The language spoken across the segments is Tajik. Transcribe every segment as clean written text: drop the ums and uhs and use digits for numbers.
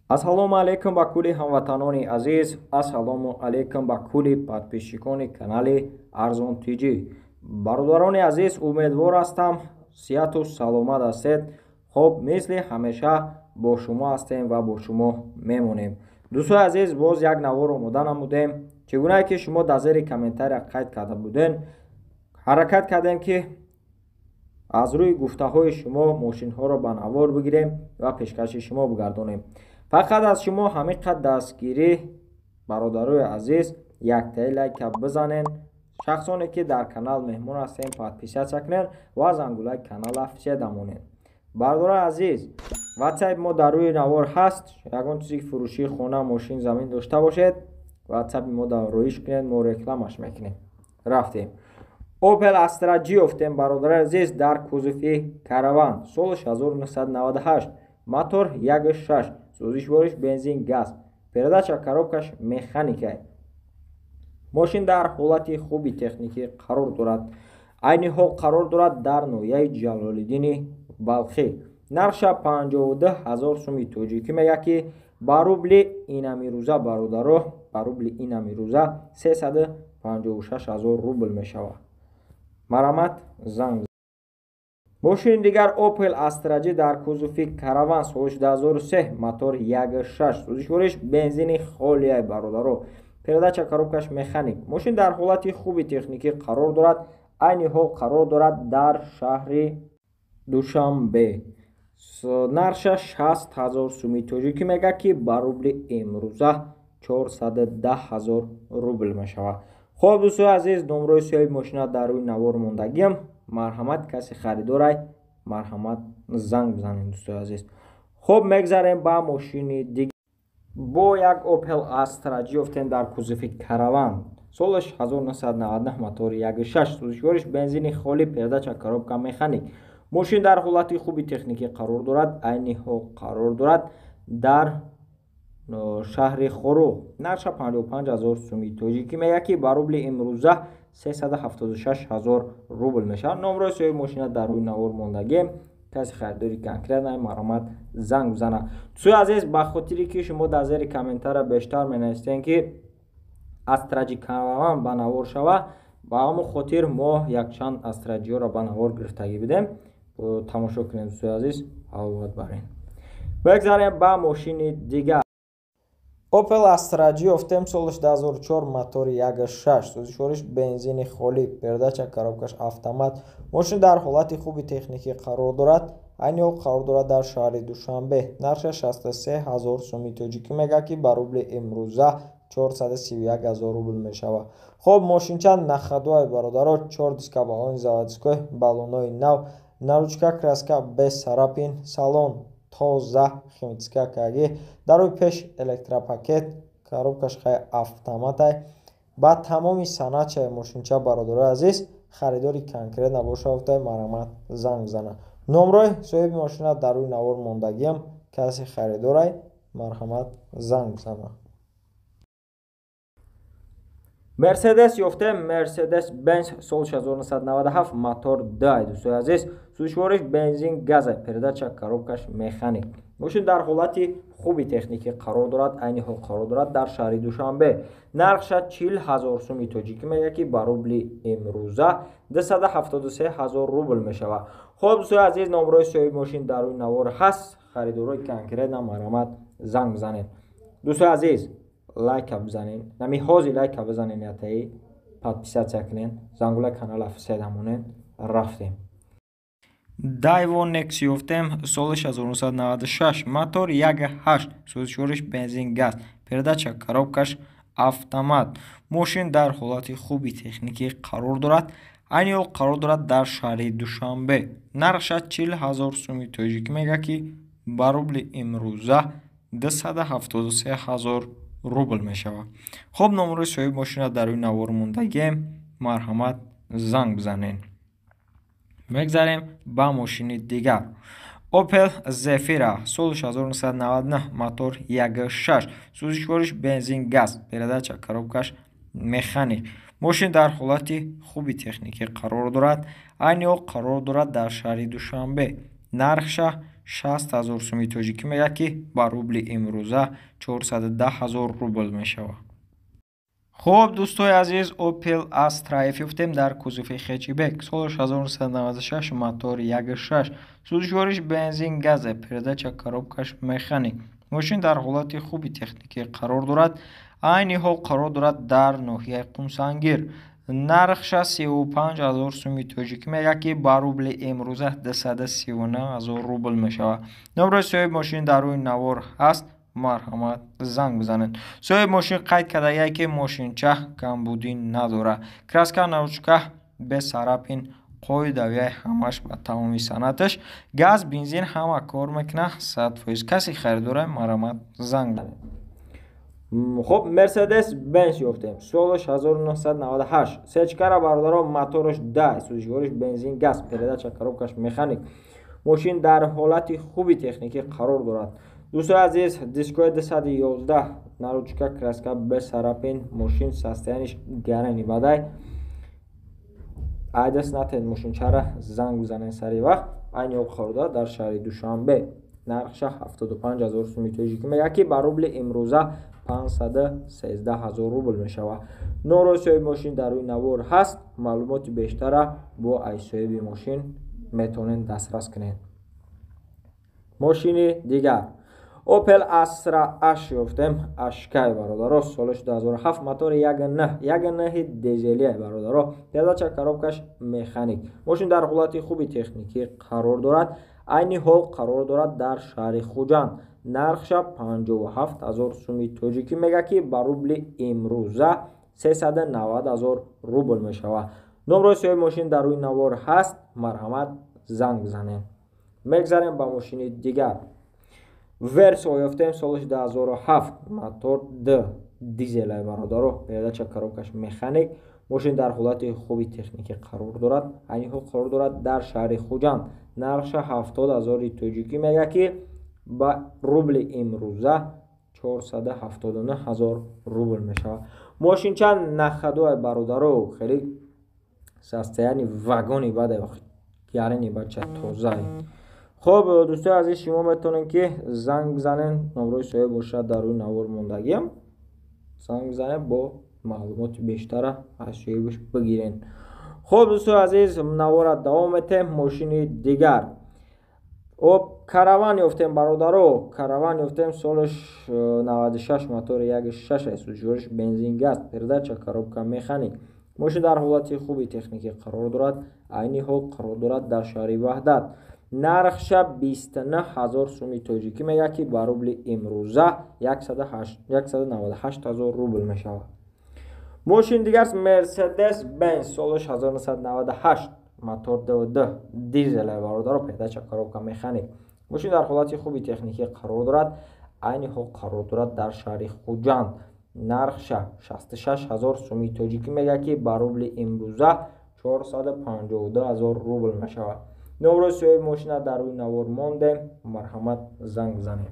Ассалому алайкум ба кулли ҳамватанони азиз, ассалому алайкум ба кулли подписчикони канали Арзон ТЖ. Бародарони азиз, умедвор ҳастам сиҳату саломат ҳастед. Хоб, мисли ҳамеша бо шумо ҳастем ва бо шумо мемонем. Дӯстои азиз, боз як навор омода намудем. Чӣ гунае ки шумо дар зери комментария қайд карда будем, ҳаракат кардем, ки аз рӯи гуфтаҳои шумо мошинҳоро ба навор бигирем ва пешкаши шумо бигардонем. Фақат аз шумо ҳамин қад дастгирӣ, бародарои азиз, яктаи лайка бизанен. Шахсоне ки дар канал меҳмон ҳастем, подписаться кунед ва зангулаи канала фишеда монед. Бародарои азиз, ватсапи мо дар рӯи навор ҳаст. Ягон чизи фурӯшии хона, мошин, замин дошта бошед, ватсапи мо дар роиш кунед, мо рекламаш мекунем. Рафтем. Opel Astra G ёфтем, бародарои азиз, дар кузови Караван, соли 1998, мотор 1.6, сӯзишвориш бензин газ, передача коробкаш механика. Мошин дар ҳолати хуби техникӣ қарор дорад. Айни ҳол қарор дорад дар ноҳияи Ҷалолиддини Балхӣ. Нархша 52 ҳазор суми тоҷикӣ мегӯяд, ки ба рубли инамирӯза, бародаро, ба рубли инамирӯза 356 ҳазор рубл мешавад. Марҳамат, занг. Мошини дигар Opel Astra G дар кузови Караван, соли 2003, мотор 1.6, сӯзишвориш бензини холияй, бародаро. Передача коробкаш механик. Мошин дар ҳолати хуби техникӣ қарор дорад. Айни ҳол қарор дорад дар шаҳри Душанбе. Нархша 60 ҳазор суми тоҷикӣ мегӯяд, ки ба рубли имрӯза 410 ҳазор рубл мешавад. Хоб, дӯстои азиз, номрои соҳиби мошина дар рӯи навор мондагиам. Марҳамат, касе харидорай, марҳамат, занг бизанед, дӯстои азиз. Хоб, мегзарем ба мошини дигар. Бо як Opel Astra G ёфтем дар кузови Караван, солаш 1999, мотори 1.6, сӯзишвориш бензини холӣ, передача коробка механик. Мошин дар ҳолати хуби техникӣ қарор дорад. Айни ҳол қарор дорад дар шаҳри Хоруғ. Нархша 55 ҳазор суми тоҷикӣ мегӯяд, ки ба рубли имрӯза 376 ҳазор рубл мешавад. Номрои соҳиби мошина дар рӯи навор мондагием. Каси харидори конкретно, марҳамат, занг бизанад. Дӯстои азиз, ба хотире ки шумо дар зери комментария бештар менависем, ки Astra G Караван ба навор шава, ба ҳамон хотир мо якчанд Astra G-ро ба навор гирифтагӣ будем. Тамошо кунед, дӯстои азиз, ҳаловат барен. Бигзарем ба мошини дигар. Opel Astra G ёфтем, солаш 2004, мотори 1.6, сӯзишвориш бензини холӣ, передача коробкаш автомат. Мошин дар ҳолати хуби техникӣ қарор дорад. Айни ҳол қарор дорад дар шаҳри Душанбе. Нархша 63 ҳазор суми тоҷикӣ мегӯяд, ки ба рубли имрӯза 431 ҳазор рубл мешавад. Хоб, мошинча на ходу ай, бародаро, чор диска баллони заводской, баллонои нав, на ручка, краска без царапин, салон тоза, химчистка кагӣ, дар рӯи пеш электропакет, коробкаш хай автоматай. Ба тамоми санадчаи мошинча, бародарои азиз, харидори конкретно бошад, марҳамат, занг бизанад. Номрои соҳиби мошина дар рӯи навор мондагиам. Касе харидорай, марҳамат, занг бизанад. Мерседес ёфтем, Мерседес Бенз, сол 1997, мотор 2, дӯстои азиз, сӯзишвориш бензин газа, передача коробкаш механик. Мошин дар ҳолати хуби техникӣ қарор дорад, айни ҳол қарор дорад дар шаҳри Душанбе. Нархша 40 ҳазор суми тоҷикӣ мегӯяд, ки ба рубли имрӯза 273 ҳазор рубл мешавад. Хоб, дӯстои азиз, номрои соҳиби мошин дар рӯи навор ҳаст. Харидорои конкретно, марҳамат, занг бизанед. Дӯстои азиз, лайка бизанед, нами ҳозир лайка бизанед, ятаи подписаться кунед, зангула канала фиседа монед. Рафтем. Daewoo Nexia ёфтем, соли 1996, мотор 1.8, сӯзишвориш бензин газ, передача коробкаш автомат. Мошин дар ҳолати хуби техникӣ қарор дорад. Айни ҳол қарор дорад дар шаҳри Душанбе. Нархша 40 ҳазор суми тоҷикӣ мегӯяд, ки ба рубли имрӯза 273 ҳазор рубл мешавад. Хоб, номрои соҳиби мошина дар рӯи навор мондагием. Марҳамат, занг бизанед. Мегзарем ба мошини дигар. Opel Zafira, соли 1999, мотор 1.6, сӯзишвориш бензин газ, передача коробкаш механик. Мошин дар ҳолати хуби техникӣ қарор дорад. Айни ҳол қарор дорад дар шаҳри Душанбе. Нархша 60 ҳазор суми тоҷикӣ мегӯяд, ки ба рубли имрӯза 410 ҳазор рубл мешавад. Хуб, дӯстои азиз, Opel Astra F ёфтем дар кузови хэтчбек, соли 1996, мотор 1.6, сӯзишвориш бензин газе, передача коробкаш механик. Мошин дар ҳолати хуби техникӣ қарор дорад. Айни ҳол қарор дорад дар ноҳияи Қумсангир. Нархша 35 ҳазор суми тоҷикӣ мегӯяд, ки ба рубли имрӯза 239 ҳазор рубл мешавад. Номрои соҳиби мошин дар рӯи навор ҳаст, марҳамат, занг бизанед. Соҳиби мошин қайд кардагиае, ки мошинча камбудӣ надорад, краска на ручка, без царапин, қоидавияи ҳамаш ба тамоми санаташ, газ, бензин ҳама кор мекунад 100%. Касе харидора, марҳамат, занг бизанед. Хуб, Мерседес Бенс ёфтем, солаш 1998, сечкара, бародаро, мотораш дай, сӯзишвориш бензин газ, передача коробкаш механик. Мошин дар ҳолати хуби техникӣ қарор дорад. Дӯстои азиз, дискои 211, на ручка, краска без царапин, мошин состояниш гарани бадай. Айдас натен мошинчара, занг бизанед сари вақт. Айни ҳол қарор дорад дар шаҳри Душанбе. Нархша 75 ҳазор суми тоҷикӣ мегӯяд, ки ба рубли имрӯза 513 ҳазор рубл мешавад. Номрои соҳиби мошин дар рӯи навор ҳаст, маълумоти бештара бо ай соҳиби мошин метавонед дастрас кунед. Мошини дигар, Opel Astra H ёфтем, Ашкай, бародаро, солаш 2007, мотори 1.9, 1.9 дизелия, бародаро, передача коробкаш механик. Мошин дар ҳолати хуби техникӣ қарор дорад. Айни ҳол қарор дорад дар шаҳри Хуҷанд. Нархша 57 ҳазор суми тоҷикӣ мегӯяд, ки ба рубли имрӯза 390 ҳазор рубл мешавад. Номрои соҳиби мошин дар рӯи навор ҳаст, марҳамат, занг бизанед. Мегзарем ба мошини дигар. Версо ёфтем, солаш 2007, мотор д дизелай, бародаро, передача коробкаш механик. Мошин дар ҳолати хуби техникӣ қарор дорад. Айни ҳол қарор дорад дар шаҳри Хуҷанд. Нархша 70 ҳазори тоҷикӣ мегӯяд, ки ба рубли имрӯза 479 ҳазор рубл мешавад. Мошинча на ходу ай, бародаро, хеле состояни вагони бадай, гарини бача тозае. Хуб, дӯстои азиз, шумо метавонед, ки занг бизанед, номрои соҳиб бошад дар рӯи навор мондагиам, занг бизанед, бо маълумоти бештара аз соҳибаш бигиред. Хуб, дӯстои азиз, навора давом метем. Мошини дигар, об, Караван ёфтем, бародаро, Караван ёфтем, солаш 96, мотори 1.6, сӯзишвориш бензин газ, передача коробка механик. Мошин дар ҳолати хуби техникӣ қарор дорад. Айни ҳол қарор дорад дар шаҳри Ваҳдат. Нархша 29 ҳазор суми тоҷикӣ мегӯяд, ки ба рубли имрӯза 198 ҳазор рубл мешавад. Мошин дигар, Мерседес Бенз, солаш 1998, мотор д дизеле, бародаро, передача коробка механик. Мошин дар ҳолати хуби техникӣ қарор дорад. Айни ҳол қарор дорад дар шаҳри Хуҷанд. Нархша 66 ҳазор суми тоҷикӣ мегӯяд, ки ба рубли имрӯза 452 ҳазор рубл мешавад. Номрои соҳиби мошина дар рӯи навор мондем, марҳамат, занг бизанед.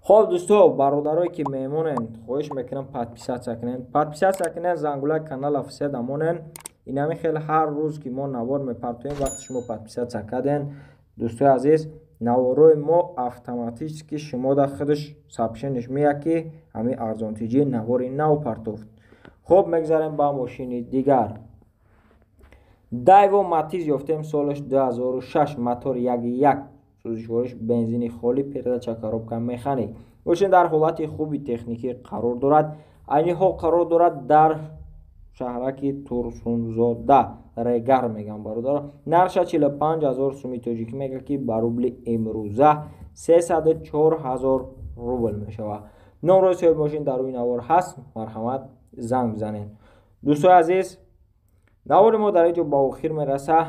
Хоб, дӯсто, бародарое ки меҳмонен, хоҳиш мекунам, подписаться кунед, подписаться кунед, зангулаи канала фиседа монен. Инами хел ҳар рӯз ки мо навор мепартоем, вақте шумо подписаться карден, дӯстои азиз, наворҳои мо автоматически шумо дар худаш сообщениш меяд, ки ҳамин Арзонтиҷӣ навори нав партофт. Хуб, мегзарем ба мошини дигар. Дайво Матиз ёфтем, солаш 2006, мотор 1.1, сӯзишвориш бензини холӣ, передача коробка механик. Мошин дар ҳолати хуби техникӣ қарор дорад. Айни ҳол қарор дорад дар шаҳраки Турсунзода, Регар мегӯям, бародаро. Нархша 45 ҳазор суми тоҷикӣ мегӯяд, ки ба рубли имрӯза 304 ҳазор рубл мешавад. Номрои соҳиби мошин дар рӯи навор ҳаст, марҳамат, занг бизанед. Дӯстои азиз, навори мо дар ин ҷо ба охир мераса.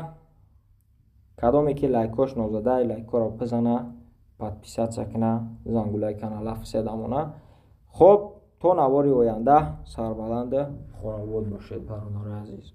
Кадоме ки лайкош нозада, лайкҳоро бизана, подписаться куна, зангулаи канала фиседамона. Хуб, то навори оянда сарбаланду хонавод бошед, бародарои азиз.